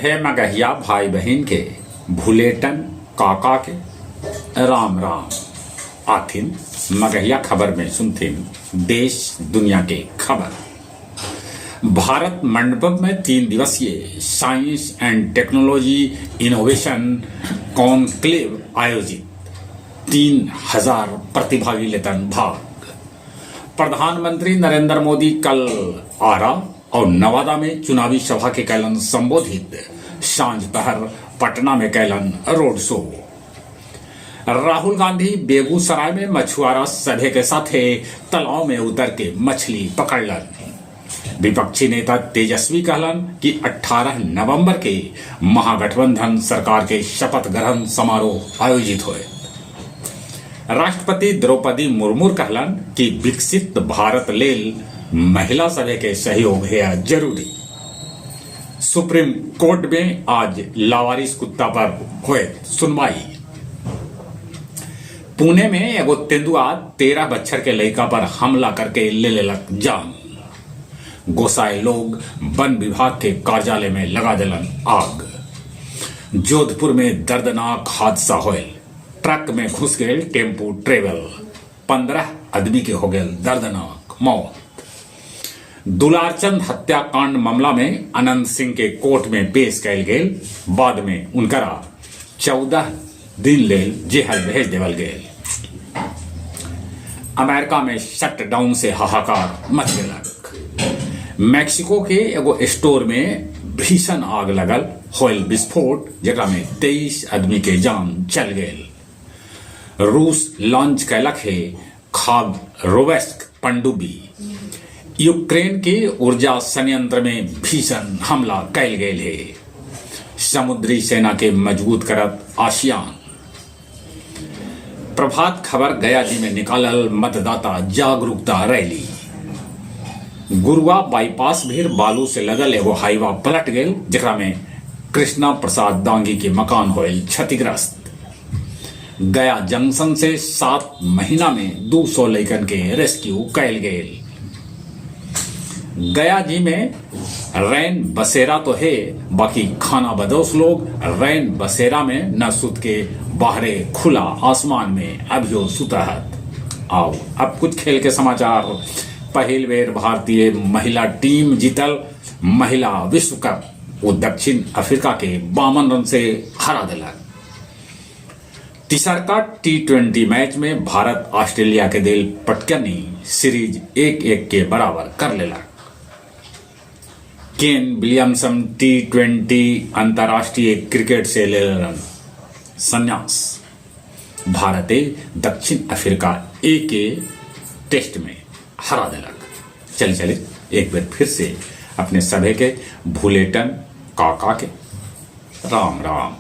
सभे मगहिया भाई बहिन के भुलेटन काका के राम राम। आथिन मगहिया खबर में सुनथिन देश दुनिया के खबर। भारत मंडपम में 3 दिवसीय science and technology innovation conclave आयोजित। 3000 प्रतिभागी लेतन भाग। प्रधानमंत्री नरेंद्र मोदी कल आरा और नवादा में चुनावी सभा के कैलन संबोधित। सांझ पहर पटना में कैलन रोड शो। राहुल गांधी बेगूसराय में मछुआरा सभे के साथे तालाब में उतर के मछली पकड़लन। विपक्षी नेता तेजस्वी कहलन कि 18 नवंबर के महागठबंधन सरकार के शपथ ग्रहण समारोह आयोजित होए। राष्ट्रपति द्रौपदी मुर्मू कहलन कि विकसित भारत लेल महिला सभे के सहयोग है जरूरी। सुप्रीम कोर्ट में आज लावारिस कुत्ता पर होए सुनवाई। पुणे में एगो तेंदुआ 13 बच्छर के लड़का पर हमला करके ले लेलक जान। गोसाए लोग वन विभाग के कार्यालय में लगा दिलन आग। जोधपुर में दर्दनाक हादसा होयल, ट्रक में घुस गए टेम्पू ट्रेवल, 15 आदमी के हो गए दर्दनाक मौत। दुलारचंद हत्याकांड मामला में अनंत सिंह के कोर्ट में पेश कयल गेल, बाद में उनकरा 14 दिन लेल जेहल भेज देवल गेल। अमेरिका में शटडाउन से हाहाकार मच गेलक। मैक्सिको के एगो स्टोर में भीषण आग लगल, होयल विस्फोट, जेकरा में 23 आदमी के जान चल गेल। रूस लॉन्च कैलक है खाबरोवस्क पनडुब्बी। यूक्रेन के ऊर्जा संयंत्र में भीषण हमला कैल गेल है। समुद्री सेना के मजबूत करत आसियान। प्रभात खबर गया जी में निकालल मतदाता जागरूकता रैली। गुरुआ बाईपास भीर बालू से लदल एगो हाईवा पलट गेल, जेकरा में कृष्णा प्रसाद दांगी के मकान होयल क्षतिग्रस्त। गया जंक्शन से 7 महीना में 200 लइकन के रेस्क्यू कैल गेल। गया जी में रैन बसेरा तो है, बाकी खाना बदोश लोग रैन बसेरा में न सुत के बाहरे खुला आसमान में अभियो सुतहत। आओ अब कुछ खेल के समाचार। पहिल बेर भारतीय महिला टीम जीतल महिला विश्व कप, वो दक्षिण अफ्रीका के 52 रन से हरा दिलक। तीसरका T20 match में भारत ऑस्ट्रेलिया के दिल पटकनी सीरीज 1-1 के बराबर कर लेलक। केन विलियमसन T20 अंतर्राष्ट्रीय क्रिकेट से ले लेलन संन्यास। भारत दक्षिण अफ्रीका ए के टेस्ट में हरा दिलक। चले चले एक बार फिर से अपने सभे के भुलेटन काका के राम राम।